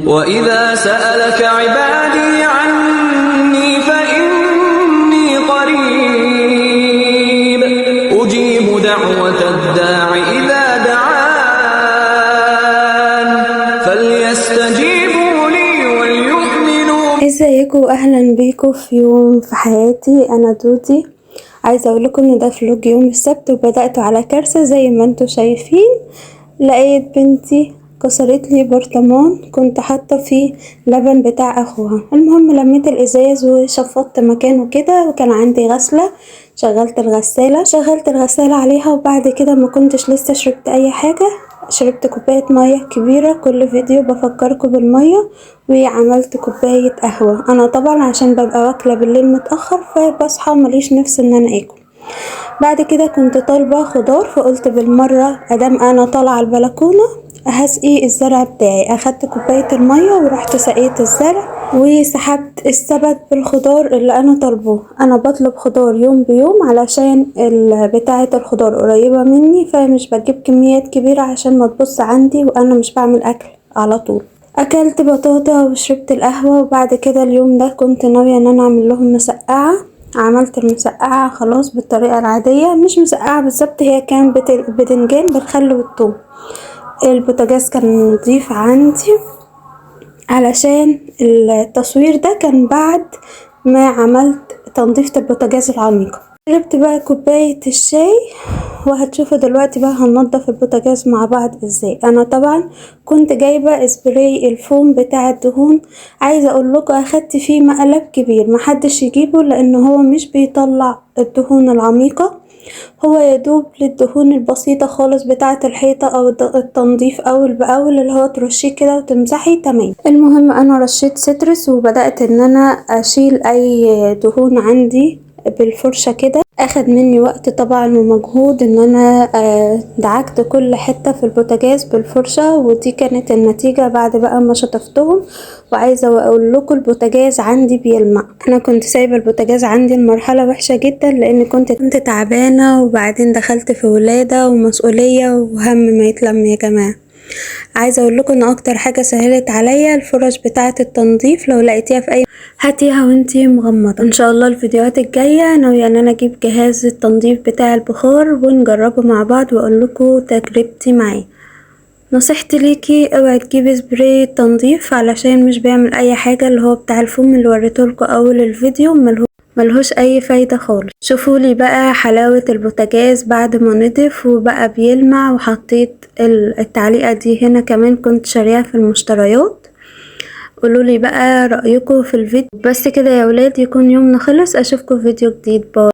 وإذا سألك عبادي عني فإني قريب أجيب دعوة الداع إذا دعان فليستجيبوا لي وليؤمنوا. ازيكم؟ اهلا بيكم في يوم في حياتي. انا دودي. عايزه اقول لكم ان ده vlog يوم السبت، وبدأته على كارثة زي ما انتم شايفين. لقيت بنتي كسرت لي برطمان كنت حاطه فيه لبن بتاع اخوها. المهم لميت الازاز وشفطت مكانه كده، وكان عندي غسله، شغلت الغسالة عليها. وبعد كده ما كنتش لسه شربت اي حاجه، شربت كوباية مية كبيره، كل فيديو بفكركم بالميه، وعملت كوباية قهوه. انا طبعا عشان ببقى واكله بالليل متاخر فبصحى مليش نفس ان انا اكل. بعد كده كنت طالبه خضار، فقلت بالمرة ادام انا طالعه البلكونه هسقي الزرع بتاعي. اخدت كوباية المية ورحت سقيت الزرع وسحبت السبت بالخضار اللي انا طالبه. انا بطلب خضار يوم بيوم علشان بتاعه الخضار قريبه مني، فمش بجيب كميات كبيرة عشان ما تبص عندي وانا مش بعمل اكل على طول. اكلت بطاطا وشربت القهوه، وبعد كده اليوم ده كنت ناوية ان انا اعمل لهم مسقعه. عملت المسقعه خلاص بالطريقة العادية، مش مسقعه بالظبط، هي كان بدنجان بالخل والثوم. البوتاجاز كان نضيف عندي علشان التصوير ده كان بعد ما عملت تنظيفة البوتاجاز العميقة. شربت بقى كوباية الشاي، وهتشوفوا دلوقتي بقى هننضف البوتاجاز مع بعض ازاي. انا طبعا كنت جايبة سبراي الفوم بتاع الدهون، عايزة اقول لكم اخدت فيه مقلب كبير، محدش يجيبه لان هو مش بيطلع الدهون العميقة، هو يدوب للدهون البسيطة خالص بتاعة الحيطة او التنظيف اول باول، اللي هو ترشيه كده وتمسحي تمام. المهم انا رشيت سترس وبدأت ان انا اشيل اي دهون عندي بالفرشة كده. اخد مني وقت طبعا ومجهود ان انا دعكت كل حتة في البوتاجاز بالفرشة، ودي كانت النتيجة بعد بقى ما شطفتهم. وعايزة اقول لكم البوتاجاز عندي بيلمع. انا كنت سايبة البوتاجاز عندي المرحلة وحشة جدا لان كنت تعبانة، وبعدين دخلت في ولادة ومسؤولية وهم ما يتلم يا جماعة. عايزة اقول لكم ان اكتر حاجة سهلت عليا الفرش بتاعة التنظيف، لو لقيتيها في اي هاتيها وانتي مغمضة. ان شاء الله الفيديوهات الجاية ناوية ان انا اجيب جهاز التنظيف بتاع البخار ونجربه مع بعض واقول لكم تجربتي معاه. نصيحتي ليكي اوعي تجيبي سبراي التنظيف علشان مش بيعمل اي حاجة، اللي هو بتاع الفوم اللي وريته لكم اول الفيديو ملهوش اي فايدة خالص. شوفولي بقى حلاوة البوتاجاز بعد ما نضف وبقى بيلمع. وحطيت التعليقة دي هنا كمان كنت شاريها في المشتريات. قولولي بقى رأيكم في الفيديو. بس كده يا ولاد يكون يومنا خلص، اشوفكم في فيديو جديد. bye.